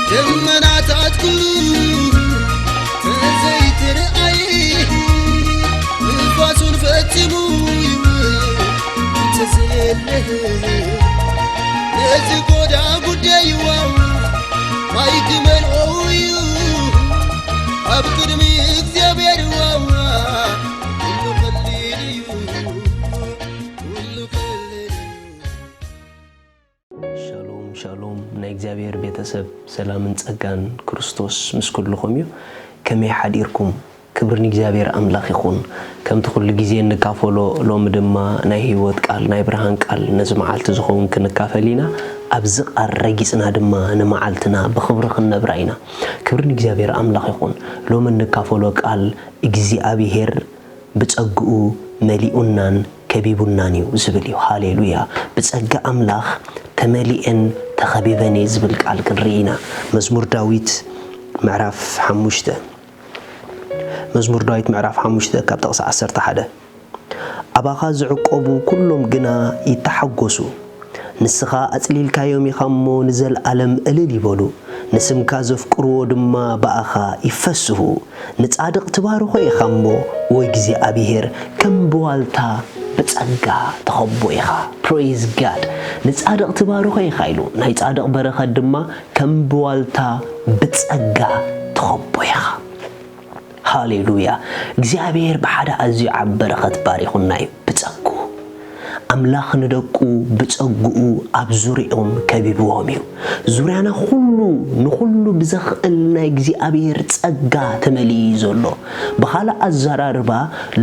ደመናታት ኩሉ ተዘይትርኣይ፣ ንፋሱን ፈጺሙ ይውል እንተዘየለ፣ ነዚ ጎዳ ጉዳይዋ ማይ ክመልኦ እዩ ኣብ ቅድሚ እግዚኣብሔር ዋዋ። ኩሉ ቀሊል እዩ፣ ኩሉ ቀሊል እዩ። ሻሎም ሻሎም፣ ናይ እግዚኣብሔር ቤተሰብ፣ ሰላምን ጸጋን ክርስቶስ ምስ ኩልኹም እዩ። ከመይ ሓዲርኩም? ክብሪ ንእግዚኣብሔር ኣምላኽ ይኹን። ከምቲ ኩሉ ግዜ እንካፈሎ፣ ሎሚ ድማ ናይ ህይወት ቃል፣ ናይ ብርሃን ቃል ነዚ መዓልቲ ዝኸውን ክንካፈል ኢና። ኣብዚ ቃል ረጊጽና ድማ ንመዓልትና ብኽብሪ ክንነብራ ኢና። ክብሪ ንእግዚኣብሔር ኣምላኽ ይኹን። ሎሚ እንካፈሎ ቃል እግዚኣብሔር ብጸግኡ መሊኡናን ከቢቡናን እዩ ዝብል እዩ። ሃሌሉያ! ብጸጋ ኣምላኽ ተመሊኤን ተኸቢበን እየ ዝብል ቃል ክንርኢ ኢና። መዝሙር ዳዊት ምዕራፍ ሓሙሽተ። መዝሙር ዳዊት ምዕራፍ ሓሙሽተ ካብ ጥቕሲ ዓሰርተ ሓደ። ኣባኻ ዝዕቆቡ ኩሎም ግና ይተሓጎሱ። ንስኻ ኣጽሊልካዮም ኢኻ እሞ ንዘለኣለም እልል ይበሉ። ንስምካ ዘፍቅርዎ ድማ ብኣኻ ይፈስሁ። ንጻድቕ ትባርኾ ኢኻ እሞ፣ ወይ እግዚኣብሔር፣ ከም ብዋልታ ብጸጋ ትኸቦ ኢኻ። ፕሬዝ ጋድ። ንጻድቕ ትባርኾ ኢኻ ኢሉ። ናይ ጻድቕ በረኸት ድማ ከም ብዋልታ ብጸጋ ትኸቦ ኢኻ። ሃሌሉያ። እግዚኣብሔር ብሓደ ኣዝዩ ዓቢ በረኸት ባሪኹና እዩ። ብጸግኡ ኣምላኽ ንደቁ ብጸግኡ ኣብ ዙርያኦም ከቢብዎም እዩ። ዙርያና ኩሉ ንኹሉ ብዘኽእል ናይ እግዚኣብሔር ጸጋ ተመሊኡ እዩ ዘሎ። ብኻልእ ኣዘራርባ፣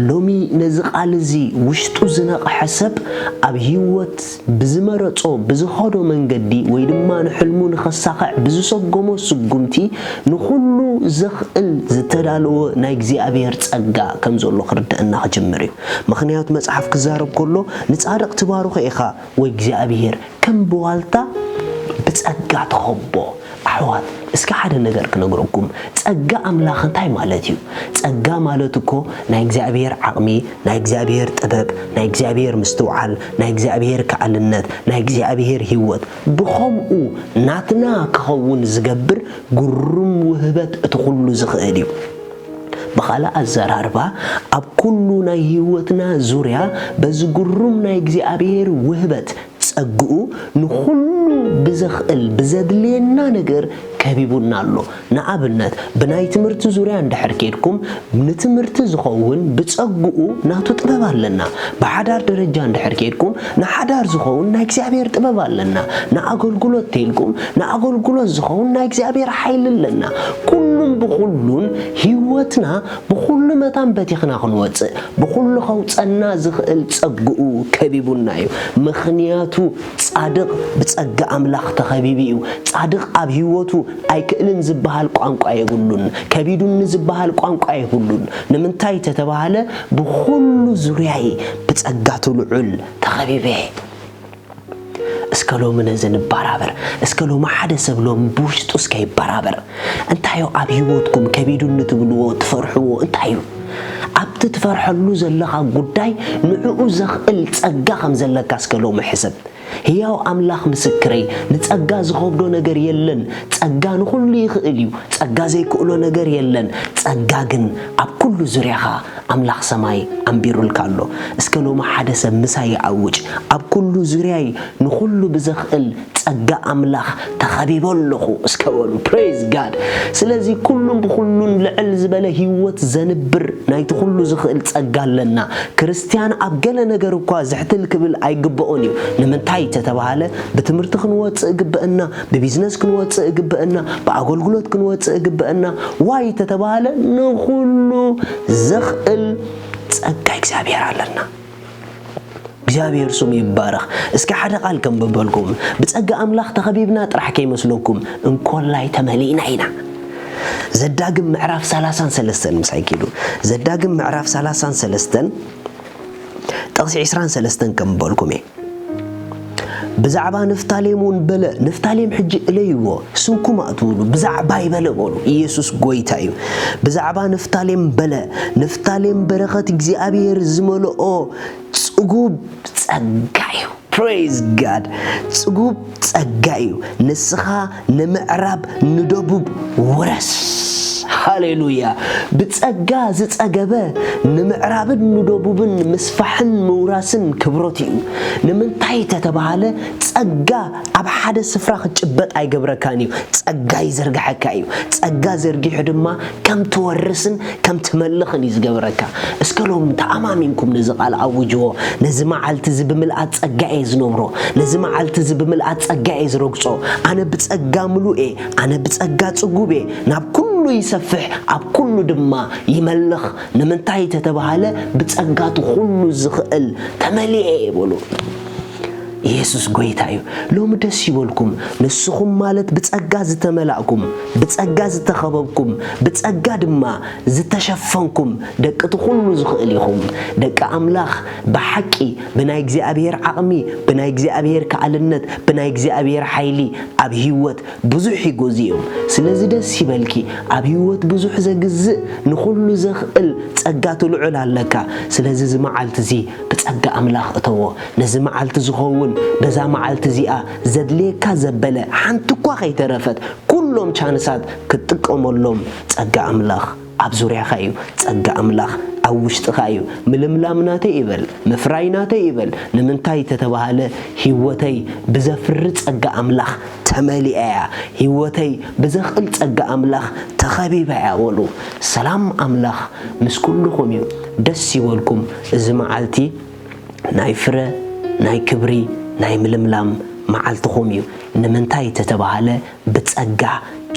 ሎሚ ነዚ ቃል እዚ ውሽጡ ዝነቕሐ ሰብ ኣብ ህይወት ብዝመረጾ፣ ብዝኸዶ መንገዲ ወይ ድማ ንሕልሙ ንኸሳኽዕ ብዝሰጎሞ ስጉምቲ ንኹሉ ዘኽእል ዝተዳለወ ናይ እግዚኣብሔር ጸጋ ከም ዘሎ ክርድአና ክጅምር እዩ። ምኽንያቱ መጽሓፍ ክዛረብ ከሎ ንጻድቕ ትባርኾ ኢኻ ወይ እግዚኣብሔር ከም ብዋልታ ብጸጋ ትኸቦ። ኣሕዋት፣ እስኪ ሓደ ነገር ክነግረኩም። ጸጋ ኣምላኽ እንታይ ማለት እዩ? ጸጋ ማለት እኮ ናይ እግዚኣብሔር ዓቕሚ፣ ናይ እግዚኣብሔር ጥበብ፣ ናይ እግዚኣብሔር ምስትውዓል፣ ናይ እግዚኣብሔር ከኣልነት፣ ናይ እግዚኣብሔር ህይወት ብኸምኡ ናትና ክኸውን ዝገብር ግሩም ውህበት እቲ ኩሉ ዝኽእል እዩ። ብኻልእ ኣዘራርባ፣ ኣብ ኩሉ ናይ ህይወትና ዙርያ በዚ ግሩም ናይ እግዚኣብሔር ውህበት ጸግኡ ንኹሉ ብዘኽእል ብዘድልየና ነገር ከቢቡና ኣሎ። ንኣብነት፣ ብናይ ትምህርቲ ዙርያ እንድሕር ኬድኩም፣ ንትምህርቲ ዝኸውን ብጸግኡ ናቱ ጥበብ ኣለና። ብሓዳር ደረጃ እንድሕር ኬድኩም፣ ንሓዳር ዝኸውን ናይ እግዚኣብሔር ጥበብ ኣለና። ንኣገልግሎት ተልኩም፣ ንኣገልግሎት ዝኸውን ናይ እግዚኣብሔር ሓይሊ ኣለና። ኩሉን ብኹሉን ህይወትና ብኹሉ መታን በቲኽና ክንወጽእ፣ ብኹሉ ከውጸና ዝኽእል ጸግኡ ከቢቡና እዩ። ምኽንያቱ ጻድቕ ብጸጋ ኣምላኽ ተኸቢቡ እዩ። ጻድቕ ኣብ ህይወቱ ኣይክእልን ዝበሃል ቋንቋ የብሉን። ከቢዱኒ ዝበሃል ቋንቋ የብሉን። ንምንታይ ተተባህለ፣ ብኹሉ ዙርያይ ብጸጋቱ ልዑል ተኸቢበ። እስከ ሎሚ ነዚ ንበራበር። እስከ ሎሚ ሓደ ሰብ ሎሚ ብውሽጡ እስከ ይበራበር። እንታይ እዩ ኣብ ህይወትኩም ከቢዱኒ ትብልዎ፣ ትፈርሕዎ እንታይ እዩ? ኣብቲ ትፈርሐሉ ዘለኻ ጉዳይ ንዕኡ ዘኽእል ጸጋ ከም ዘለካ እስከ ሎሚ ሕሰብ። ህያው ኣምላኽ ምስክረይ፣ ንጸጋ ዝኸብዶ ነገር የለን። ጸጋ ንኹሉ ይኽእል እዩ። ጸጋ ዘይክእሎ ነገር የለን። ጸጋ ግን ኣብ ኩሉ ዙርያኻ ኣምላኽ ሰማይ ኣንቢሩልካ ኣሎ። እስከ ሎሚ ሓደ ሰብ ምሳይ ይኣውጅ። ኣብ ኩሉ ዙርያይ ንኹሉ ብዘኽእል ጸጋ ኣምላኽ ተኸቢበ ኣለኹ እስከ በሉ። ፕሬዝ ጋድ። ስለዚ ኩሉን ብኹሉን ልዕል ዝበለ ህይወት ዘንብር ናይቲ ኩሉ ዝኽእል ጸጋ ኣለና። ክርስትያን ኣብ ገለ ነገር እኳ ዝሕትል ክብል ኣይግብኦን እዩ። ንምንታይ ተተባሃለ፣ ብትምህርቲ ክንወጽእ እግብአና፣ ብቢዝነስ ክንወጽእ እግብአና፣ ብኣገልግሎት ክንወጽእ እግብአና። ዋይ ተተባሃለ፣ ንኹሉ ዘኽእል ጸጋ እግዚኣብሔር ኣለና። እግዚኣብሔር ስሙ ይባረኽ። እስኪ ሓደ ቃል ከንብበልኩም። ብጸጋ ኣምላኽ ተኸቢብና ጥራሕ ከይመስለኩም፣ እንኮላይ ተመሊእና ኢና። ዘዳግም ምዕራፍ ሰላሳን ሰለስተን ምሳይ ኪዱ። ዘዳግም ምዕራፍ ሰላሳን ሰለስተን ጥቕሲ ዕስራን ሰለስተን ከንብበልኩም እየ። ብዛዕባ ንፍታሌም እውን በለ፣ ንፍታሌም ሕጂ እለይዎ፣ ስንኩም ኣእትውሉ፣ ብዛዕባይ በለ በሉ። ኢየሱስ ጎይታ እዩ። ብዛዕባ ንፍታሌም በለ፣ ንፍታሌም በረኸት እግዚኣብሔር ዝመልኦ ጽጉብ ጸጋ እዩ። Praise God። ጽጉብ ጸጋ እዩ። ንስኻ ንምዕራብ ንደቡብ ውረስ። ሃሌሉያ። ብጸጋ ዝጸገበ ንምዕራብን ንደቡብን ምስፋሕን ምውራስን ክብሮት እዩ። ንምንታይ ተተባሃለ፣ ጸጋ ኣብ ሓደ ስፍራ ክትጭበጥ ኣይገብረካን እዩ። ጸጋ ይዘርግሐካ እዩ። ጸጋ ዘርጊሑ ድማ ከም ትወርስን ከም ትመልኽን እዩ ዝገብረካ። እስከ ሎም ተኣማሚንኩም ነዚ ቃል ኣውጅዎ። ነዚ መዓልቲ እዚ ብምልኣት ጸጋ እየ ዝነብሮ። ነዚ መዓልቲ እዚ ብምልኣት ጸጋ እየ ዝረግጾ። ኣነ ብጸጋ ምሉእ እየ። ኣነ ብጸጋ ጽጉብ እየ። ናብ ኩሉ ይሰፍሕ፣ ኣብ ኩሉ ድማ ይመልኽ። ንምንታይ ተተባሃለ፣ ብጸጋ እቲ ኩሉ ዝኽእል ተመሊኤ እየ በሉ። ኢየሱስ ጎይታ እዩ። ሎሚ ደስ ይበልኩም፣ ንስኹም ማለት ብጸጋ ዝተመላእኩም፣ ብጸጋ ዝተኸበብኩም፣ ብጸጋ ድማ ዝተሸፈንኩም ደቂ እቲ ኩሉ ዝኽእል ኢኹም። ደቂ ኣምላኽ ብሓቂ ብናይ እግዚኣብሔር ዓቕሚ፣ ብናይ እግዚኣብሔር ከኣልነት፣ ብናይ እግዚኣብሔር ሓይሊ ኣብ ህይወት ብዙሕ ይጎዝዮም። ስለዚ ደስ ይበልኪ፣ ኣብ ህይወት ብዙሕ ዘግዝእ ንኹሉ ዘኽእል ጸጋ ትልዑል ኣለካ። ስለዚ እዚ መዓልቲ እዚ ብጸጋ ኣምላኽ እተዎ። ነዚ መዓልቲ ዝኸውን፣ በዛ መዓልቲ እዚኣ ዘድልየካ ዘበለ ሓንቲ እኳ ከይተረፈት ኩሎም ቻንሳት ክትጥቀመሎም ጸጋ ኣምላኽ ኣብ ዙርያኻ እዩ። ጸጋ ኣምላኽ ኣብ ውሽጥኻ እዩ። ምልምላም ናተይ ይበል፣ ምፍራይ ናተይ ይበል። ንምንታይ ተተባሃለ፣ ህይወተይ ብዘፍሪ ጸጋ ኣምላኽ ተመሊኣ እያ። ህይወተይ ብዘኽእል ጸጋ ኣምላኽ ተኸቢባ እያ በሉ። ሰላም ኣምላኽ ምስ ኩልኹም እዩ። ደስ ይበልኩም። እዚ መዓልቲ ናይ ፍረ፣ ናይ ክብሪ፣ ናይ ምልምላም መዓልትኹም እዩ። ንምንታይ ተተባሃለ፣ ብጸጋ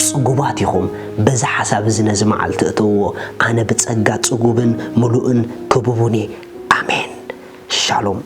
ጽጉባት ኢኹም። በዚ ሓሳብ እዚ ነዚ መዓልቲ እተውዎ። ኣነ ብጸጋ ጽጉብን ምሉእን ክቡቡን እየ። ኣሜን። ሻሎም።